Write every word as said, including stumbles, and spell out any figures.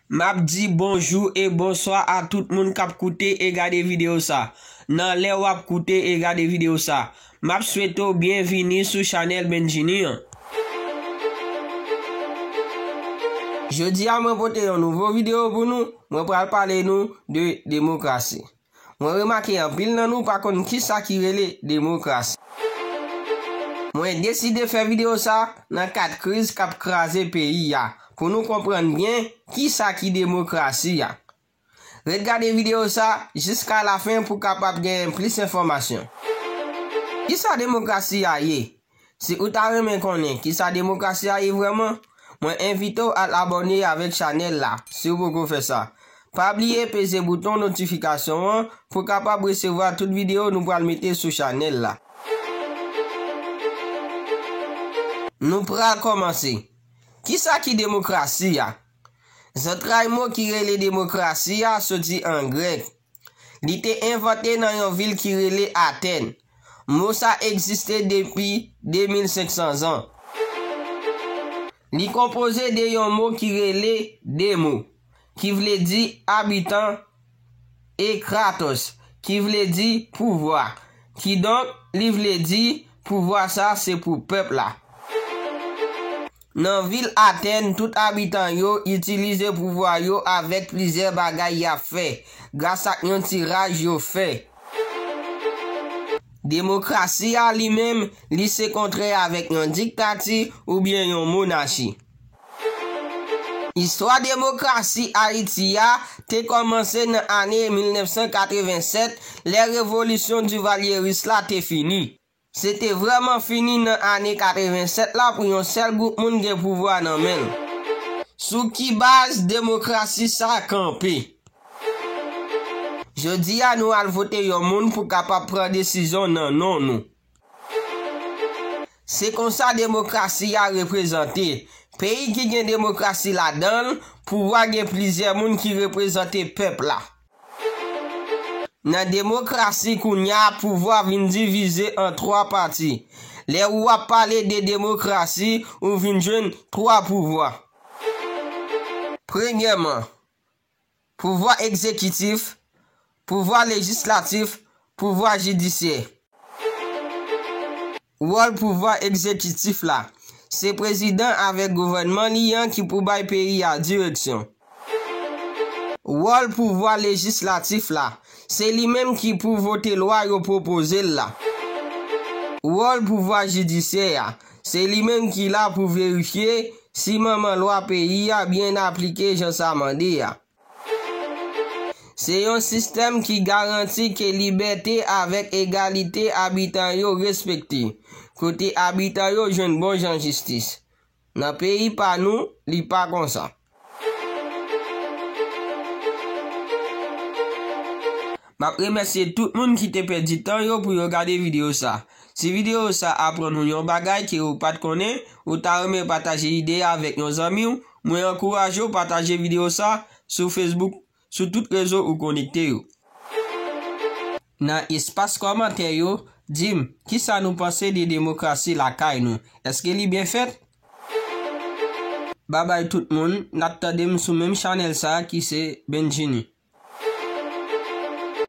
M ap di bonjou e bonswa a tout moun k ap koute e gade videyo sa. Nan lè w ap koute e gade videyo sa, m ap swete w byenvini sou chanèl Benjini an. Jodi a, mwen pote yon nouvo videyo pou nou. Mwen pral pale nou de demokrasi. Mwen remake anpil nan nou pa konn kisa ki rele demokrasi. Mwen deside fè videyo sa nan kad kriz k ap kraze peyi a, pou nou konprann byen kisa ki demokrasi a. Ret gade videyo sa jiska lafen pou w kapab genyen plis enfòmasyon. Kisa demokrasi a ye? Si ou ta renmen konnen kisa demokrasi a ye vrèman, mwen envite w al abòne avèk chanèl la, si w poko fè sa. Pa bliye peze bouton notifikasyon an pou w kapab resevwa tout videyo nou pral mete sou chanèl la. Nou pral kòmanse. Kisa ki demokrasi a? Zantray mo ki rele demokrasi a soti an grèk. Li te envante nan yon vil ki rele Atèn. Mo sa egziste depi de mil senk san zan. Li konpoze de yon mo ki rele demo, ki vle di abitan, e kratos, ki vle di pouvwa. Kidonk, li vle di pouvwa sa se pou pèp la. Nan vil Atèn, tout abitan yo itilize pouvwa yo avèk plizyè bagay y ap fè, gras ak yon tiraj yo fè. Demokrasi a li menm, li se kontrè avèk yon diktati oubyen yon monachi. Istwa demokrasi Ayiti a te kòmanse nan ane mil nèf san katreven sèt, lè revolisyon divalyeris la te fini. Se te vrèman fini nan ane katreven sèt la pou yon sèl gwoup moun gen pouvwa nan men l. Sou ki baz demokrasi sa kanpe? Jodi a, nou al vote yon moun pou kapab pran desizyon nan non nou. Se konsa demokrasi a reprezante. Peyi ki gen demokrasi ladan l, pouvwa gen plizyè moun ki reprezante pèp la. Nan demokrasi kounye a, pouvwa vin divize an twa pati. Lè ou ap pale de demokrasi, ou vin jwenn twa pouvwa. Premyèman, pouvwa egzekitif, pouvwa lejislatif, pouvwa jidisyè. Wòl pouvwa egzekitif la, se prezidan avèk gouvènman li an ki pou bay peyi a direksyon. Wòl pouvwa lejislatif la, se li menm ki pou vote lwa yo pwopoze l la. Wòl pouvwa jidisyè a, se li menm ki la pou verifye si manman lwa peyi a byen aplike jan sa mande a. Se yon sistèm ki garanti ke libète avèk egalite abitan yo respekte, kote abitan yo jwenn bon jan jistis. Nan peyi pa nou, li pa konsa. M ap remèsye tout moun ki te pèdi tan yo pou yo gade videyo sa. Si videyo sa aprann ou yon bagay ke ou pa t konnen, ou ta renmen pataje ide a avèk yon zanmi w, mwen ankouraje w pataje videyo sa sou Facebook, sou tout rezo ou konekte yo. Nan espas kòmantè yo, di m kisa nou panse de demokrasi lakay nou. Èske li byen fèt? Babay tout moun, n ap tande m sou menm chanèl sa ki se Benjini.